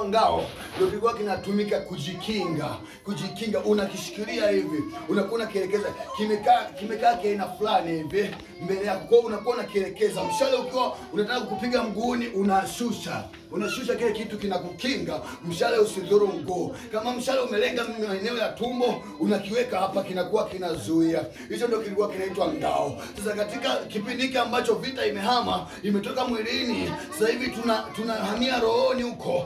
Ngao ndio kilikuwa kinatumika kujikinga. Kujikinga, unakishikilia hivi, unakuwa unakielekeza, kimekaa kiaina fulani hivi mbele yako. Kwa hiyo unakuwa unakielekeza. Mshale ukiwa unataka kupiga mguuni, unashusha. Unashusha kile kitu kinakukinga mshale usidhuru mguu. Kama mshale umelenga maeneo ya tumbo, unakiweka hapa, kinakuwa kinazuia. Hicho ndio kilikuwa kinaitwa ngao. Sasa katika kipindi hiki ambacho vita imehama, imetoka mwilini, sasa hivi tunahamia rohoni huko.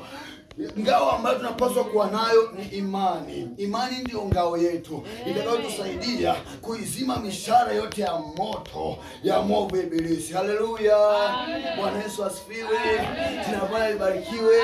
Ngao ambayo tunapaswa kuwa nayo ni imani. Imani ndio ngao yetu itakayotusaidia kuizima mishale yote ya moto ya mwovu ibilisi. Haleluya! Bwana Yesu asifiwe. Jina la Bwana libarikiwe.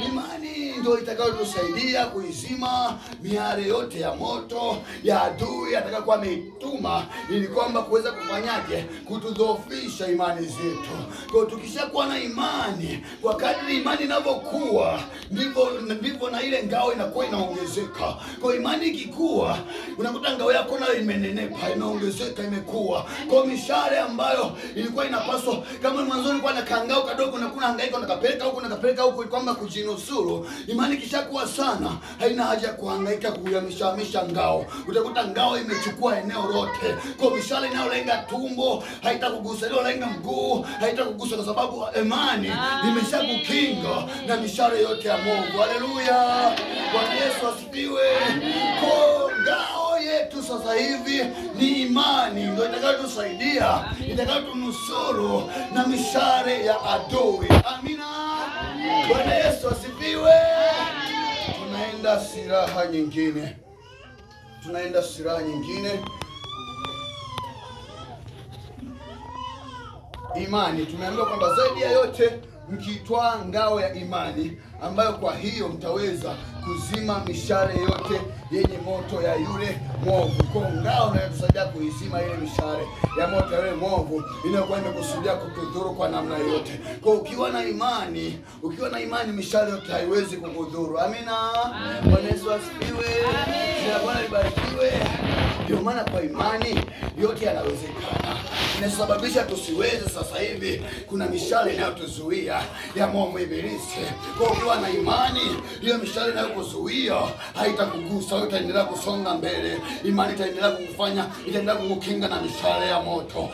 Imani ndio itakayotusaidia kuizima miale yote ya moto ya adui atakayokuwa ameituma ili kwamba kuweza kufanyaje, kutudhoofisha imani zetu. Kwa tukishakuwa na imani, kwa kadri imani inavyokuwa ndivyo na ile ngao inakuwa inaongezeka. Kwa imani ikikua, unakuta ngao yako nayo imenenepa, imeongezeka, imekuwa. Kwa mishale ambayo ilikuwa inapaswa, kama mwanzoni ulikuwa na kangao kadogo na kuna hangaika unakapeleka huku unakapeleka huku kwamba kujinusuru, imani ikishakuwa sana haina haja ya kuhangaika kuihamisha ngao. Utakuta ngao imechukua eneo lote. Kwa mishale inayolenga tumbo haitakugusa, inayolenga mguu haitakugusa, kwa sababu imani imeshakukinga na mishale yote ya Mungu. Haleluya! Bwana Yesu asifiwe. Kwa ngao yetu sasa hivi ni imani, ndio itakayotusaidia, itakayotunusuru na mishale ya adui. Amina. Bwana Yesu asifiwe. Tunaenda silaha nyingine. Tunaenda silaha nyingine. Imani. Tumeambiwa kwamba zaidi ya yote mkiitwaa ngao ya imani, ambayo kwa hiyo mtaweza kuzima mishale yote yenye moto ya yule mwovu. Kwa ngao inayotusaidia kuizima ile mishale ya moto ya yule mwovu inayokuwa imekusudia kutudhuru kwa namna yote. Kwa ukiwa na imani, ukiwa na imani mishale yote haiwezi kukudhuru. Amina. Bwana Yesu asifiwe. Jina la Bwana libarikiwe. Ndio maana kwa imani yote yanawezekana. Inasababisha tusiweze sasa hivi, kuna mishale inayotuzuia ya mwovu ibilisi. Kwa ukiwa na imani, hiyo mishale inayokuzuia haitakugusa, utaendelea kusonga mbele. Imani itaendelea kukufanya, itaendelea kukukinga na mishale ya moto.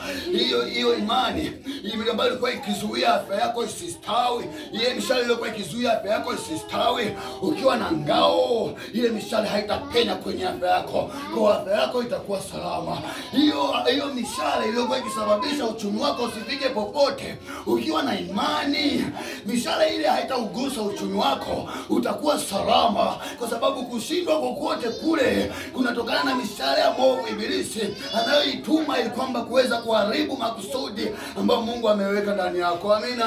Hiyo imani ile ambayo ilikuwa ikizuia afya yako isistawi, ile mishale iliyokuwa ikizuia afya yako isistawi, ukiwa na ngao, ile mishale haitapenya kwenye afya yako. Kwa afya yako itakuwa salama. Hiyo mishale iliyokuwa ikisababisha uchumi wako usifike popote, ukiwa na imani, mishale ile haitaugusa uchumi wako, utakuwa salama, kwa sababu kushindwa kokote kule kunatokana na mishale ya mwovu ibilisi anayoituma ili kwamba kuweza kuharibu makusudi ambayo Mungu ameweka ndani yako. Amina.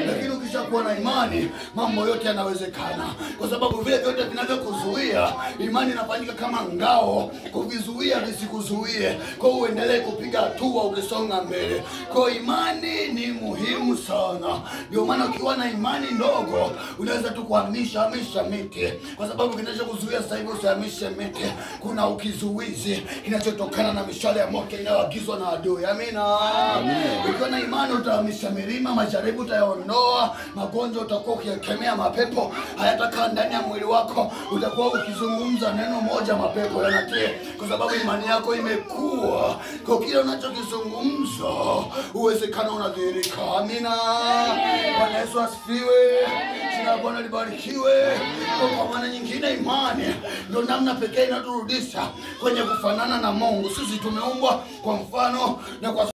Lakini ukishakuwa na imani, mambo yote yanawezekana, kwa sababu vile vyote vinavyokuzuia, imani inafanyika kama ngao kuvizuia visikuzuie, kwa uendelee kupiga hatua ukisonga mbele. Kwa imani ni muhimu sana. Ndio maana ukiwa na imani ndogo unaweza tu kuhamisha miti, kwa sababu kinachokuzuia sasa hivi usihamishe miti, kuna ukizuizi kinachotokana na mishale ya moto inayoagizwa na adui. Amina. Ukiwa na imani utahamisha milima, majaribu utayaondoa, magonjwa utakuwa ukikemea, mapepo hayatakaa ndani ya mwili wako. Utakuwa ukizungumza neno moja, mapepo yanatii, kwa sababu imani yako imekuwa. Kwa kile unachokizungumza uwezekano unadhihirika. Amina. Bwana Yesu asifiwe. Jina la Bwana libarikiwe. Kwa maana nyingine, imani ndio namna pekee inaturudisha kwenye kufanana na Mungu. Sisi tumeumbwa kwa mfano na kwa